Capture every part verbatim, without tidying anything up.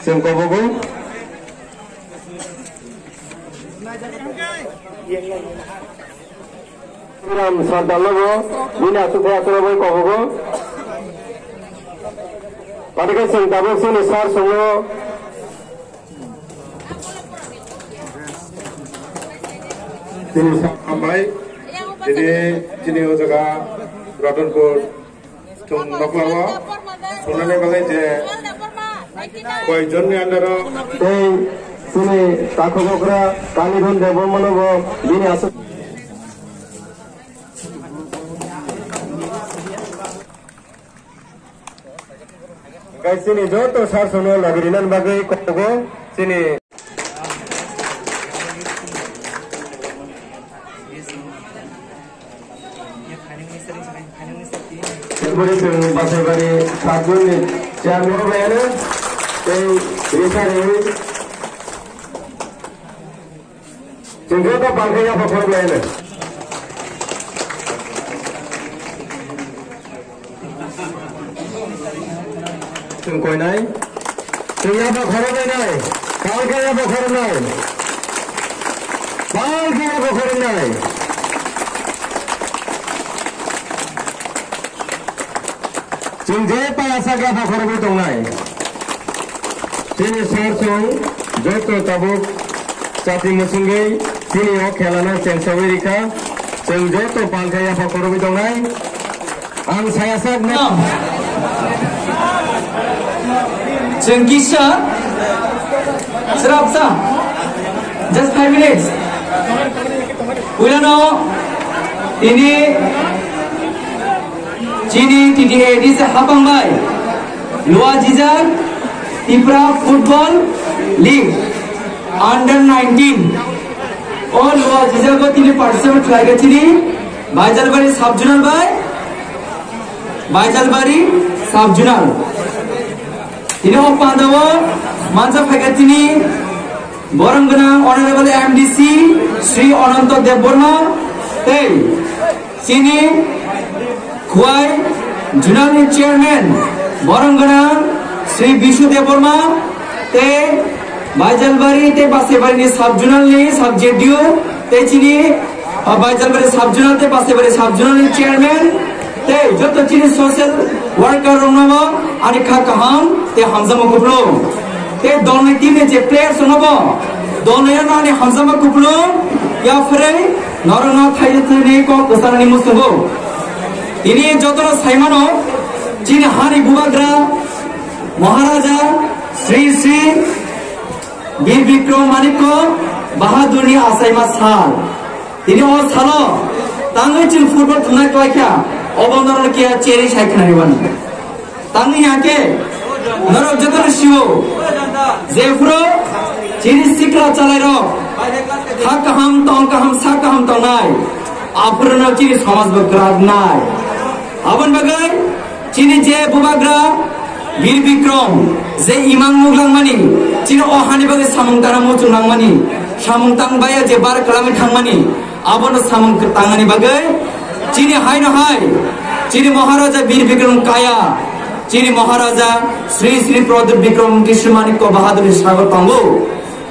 Chwng kobogo. Ram Sardar logo, bini aswk aswk bai kobogo. Pati khe chwng tabuk chini sir songno. Chini sir hambai, chini, chini o jaga Ratanpur. Chwng nokla o thungnani bagwi je koi jonni under o tei chini takhuk okra Kanidhan Debbarmano bo bini aswk. Guys, chini joto sir songno labirinani bagwi kogo chini. Sibori chwng Basaibari sabjonni chairman bayano tei risa rewi chwng joto palkhe yapha khorok bayano. Chwng koinai. Chwng yapha khoroknai nai. Palkhe yapha khoroknai. Palkhe yapha khoroknai. Chwng je payasa yapha khorokwi tongnai. Chini sir song joto tabuk chati muchungwi chini o khelano chengsawi rikha. Chwng joto palkhe yapha khorokwi tongnai. Ang saya sak na. Chwng kisa srapsa. Just five minutes. Puilano ini chini T T A D C hapang bai. Luajijak Tipra Football League under nineteen. O luajijago tini participate khlaikha chini Baijalbari sub-zonal bai Baijalbari sub-zonal. Tini o pandao manjak phaikha tini borong gwnang Honorable M D C Sri Ananto Debbarma tei chini Khowai Zonal ni Chairman borong gwnang Sri Bishu Debbarma tei Baijalbari tei Basaibari ni sub-zonal ni sub-Z D O tei chini, ah, Baijalbari sub-zonal tei Basaibari sub-zonal ni chairman tei joto chini social worker rokno bo ani kha kaham tei hamjakma kupulung. Tei dol ni team ni je players rokno bo dol ni ano ani hamjakma kupulung yapharwi norokno thaithaini kok kwcharni muchungo. Tini jotono saimano chini hani bubagra Maharaja Sri Sri Bir Bikram Manikya Bahadurni achaima sal. Tini o salo tangwi chwng football thwngna klaikha, obo norok kiya cheri sai khnani mano. Tangwi hake norok jotono sio, jephuru chini sikla chalairok kha kaham, tong kaham, sa kaham tongnai, aphuru no chini somaj bo kwrak nai. Aboni bagwi chini je bubagra Bir Bikram je imang muglangmani, chini o hani bagwi samung tangna muchung nangmani, samung tang baya je bar kwlangwi thangmani, abono samung tangmani bagwi chini haino hai chini Maharaja Bir Bikram Kaya, chini Maharaja Sri Sri Pradyut Bikram Krishna Manikya Bahadurni sagor tongo.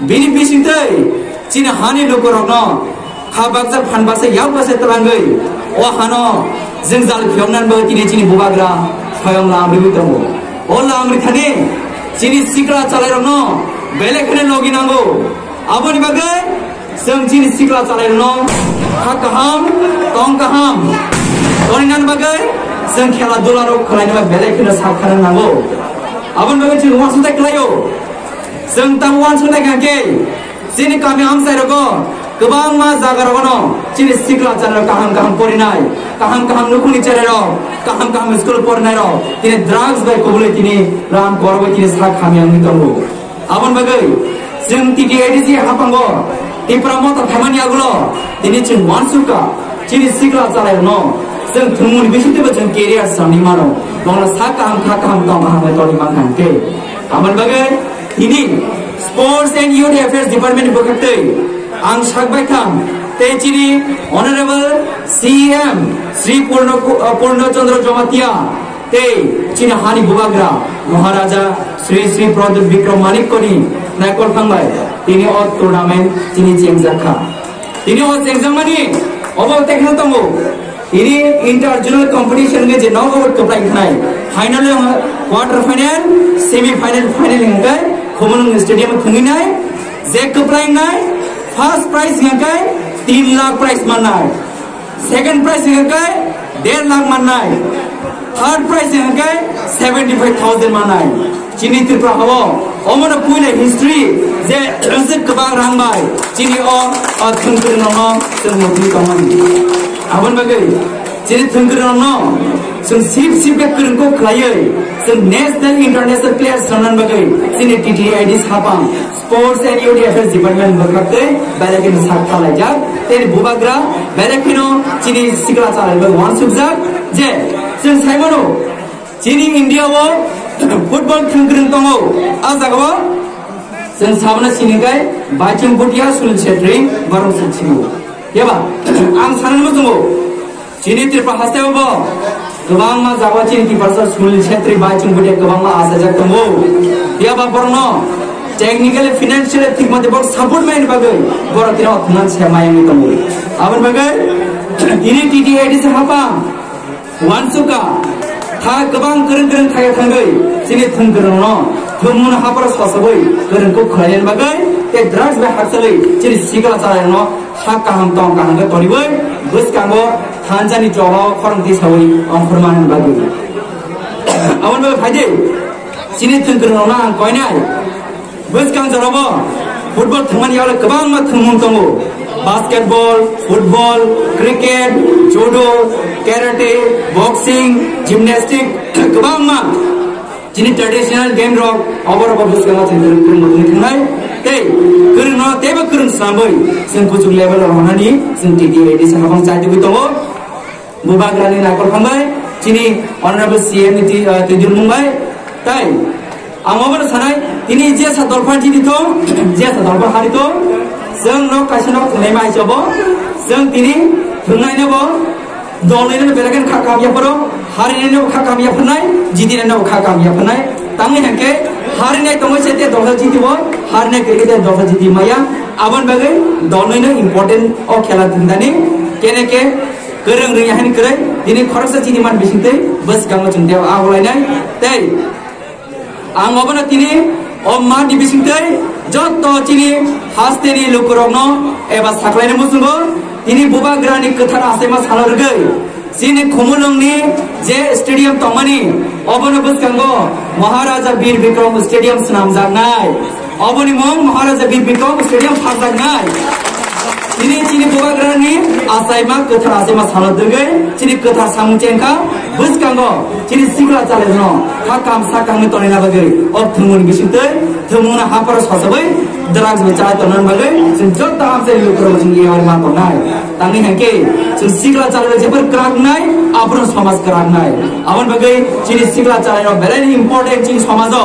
Bini bisingtwi chini hani lukurokno kha baksa phan baksa yak baksa twlangwi o hano jwngjal phiyoknani bagwi tini chini bubagra soyong lam rwwi tongo. O lam rwthani chini sikla chalairokno belai kheno logi nango. Aboni bagwi chwng chini sikla chalairokno kha kaham, tong kaham toninani bagwi chwng khela dula rok khwlainani bagwi belai kheno sak khana nango. Aboni bagwi chwng uansukthai khlaio. Chwng tamo uansuknai kha khe, chini kami amchai rogo kwbangma jaga rogono chini sikla chalairok kaham kaham porinai, kaham kaham nukhungni cherairok, kaham kaham school porinai rok, tini drugs bai kubulwi tini ram korogwi tini sak hamya wngwi tongo. Aboni bagwi chwng T T A D C haphango Tipra Motha thaimani yagulo tini chwng uansukha. Chini sikla chalairokno chwng thwngmungni bisingtwibo chwng career swnamwi mano. Bono sak kaham kha kaham tong kaham bai tongwi mankha hwnkhe. Aboni bagwi tini Sports and Youth Affairs Department ni bwkhaktwi ang sak baithang tei chini Honorable C E M Sri Purno, Purno Chandra Jamatia Tei chini hani bubagra Maharaja Sri Sri Pradyut Bikram Manikya ni naikol thangbai tini o tournament chini chengjak kha. Tini o chengjakmani obo tei kheno tongo. Tini inter zonal competition hwnkhe je knockout kwplai khnai. Final o quarter final, semi final, final hwnkhe Khumulwng Stadium thwngwi nai. Je kwplai wngnai first prize hwnkhe tin lakh prize mannai. Second prize hwnkhe der lakh mannai. Third prize hwnkhe seventy five thousand mannai. Chini Tripura hao omono puila history je kwbang rang bai chini o, o thwngkwrwng rokno chwng motwi tongmani. Aboni bagwi chini thwngkwrwng rokno chwng sip sip khe kwrwng kok khlaiwi chwng national international players rwna bagwi chini T T A D C hapang Sports and Youth Affairs Department bwkhak tei belai kheno sak khlaijak. Tei bubagra belai kheno chini sikla chalairok uansukjak je chwng saimano chini India o football thwngkwrwng tongo. A jagao chwng sabna sinikai Baichung Bhutia, Sunil Chhetri, Varun Singh Singh. Yaba ang sanani muchungo chini Tripura hasteo bo kwbangma jaga chini Tiprasa Sunil Chhetri bai chwng bude kwbangma asajak tongo. Phiya ba borokno technically, financially thik mate borok support mai bagwi borok tino thwngna se mai wngwi tongo. Aboni bagwi tini T T A D C hapang uansukha kha kwbang kwrwng kwrwng thaya thangwi chini thwngkwrwngno thwngmungno haporo sosogwi kwrwng kuk khlaina bagwi tei drugs bai hakchalwi chini sikla chalairokno ha kaham tong kaham khe toniwi bwskango thansa ni choba o khorang tisawi ongkhorma hwnwi bagwi. Aboni bagwi phaidi chini thwngkwrwng rokno ang koinai bwskang jorabo football thwngmani yagle kwbangma thwngmung tongo, basketball, football, cricket, judo, karate, boxing, gymnastic, kwbangma chini traditional game rok obo rok bwskango chwng kwrwng kwrwng motwi thangnai tei kwrwngno teibo kwrwng swnamwi chwng kuchuk level o rwnani chwng T T A D C hapang chai tugwi tongo. Bubagrani naikol thangbai chini Honorable C M ni twi, uh, twijlmung bai tei ang obono sanai tini jesa dolphan chini thong jesa dolphan hari thong chwng nok kaisa nok thwngnai mai chobo chwng tini thwngnai nebo. Dol nino belai khe kha kam yapharo, hari nino kha kam yapharnai, jiti nino kha kam yapharnai. Tangwi hwnkhe hari nai tongwi se te dol jiti bo, hari nai kwrwi te dol jiti maya. Aboni bagwi dol nino important o khela thwngdani. Kene ke kwrwng rwya hani kwrwi, tini khoroksa chini man bisingtwi bwskango chwng tei agulainai. Tei Ang obono tini o mani bisingtwi jotto chini hasteni lukurokno eba saklaini muchungo tini bubagrani kwthar achaima salo rwgwi chini Khumulwngni je stadium tongmani obono bwskango Maharaja Bir Bikram Stadium swnamjaknai. Oboni mung Maharaja Bir Bikram Stadium phaljaknai. Tini chini bubagrani achaima kwthar achaima salo dwgwi chini kwthar samung chengkha bwskango chini sikla chalairokno kha kam sa kamni tonina bagwi o thwngmungni bisingtwi thwngmungno haparo sosogwi drugs bai chalai tongna bagwi chwng joto amchai lukurok chwng yari ma tongnai. Tangni hwnkhe chwng sikla chalairok jephru kwrak wngnai aphuru somaj kwrak wngnai. Aboni bagwi chini sikla chalairok belaini important chini somajo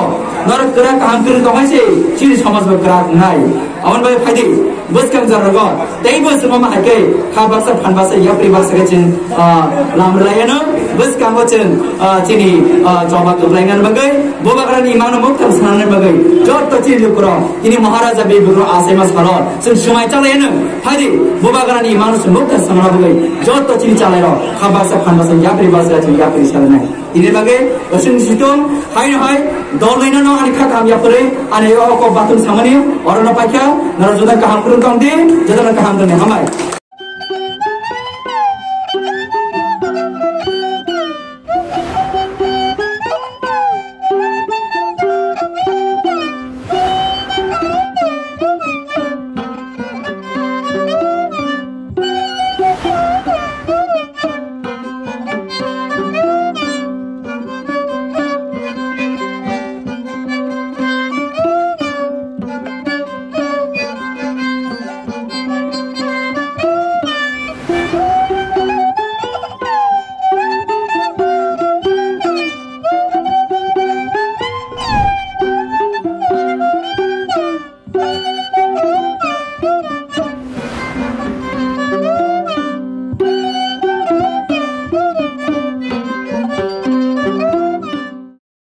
norok kwrak kaham kwrwng tongmani se chini somaj bo kwrak wngnai. Aboni bagwi phaidi bwskang jora rogo teibo chwngma hai khe kha baksa phan baksa yapri baksa khe chwng, ah, lam rwlaiano bwskango chwng, ah, chini, ah, choba kwplainani bagwi bubagrani imangno muktham sanani bagwi jotto chini lukurok tini Maharaja Bibikram achaima salo chwng swmai chalaiano phaidi bubagrani imangno chwng muktham sanani bagwi jotto chini chalairok kha baksa phan baksa yapri baksa chwng yapri salanai. Ini bagwi, osing situng, hai hai, dol nino no ani kha kam yapre, ani o kok bathroom samani, oro no paikha, naro joda kaham kurung tong di, joda no kaham tong di, hambai.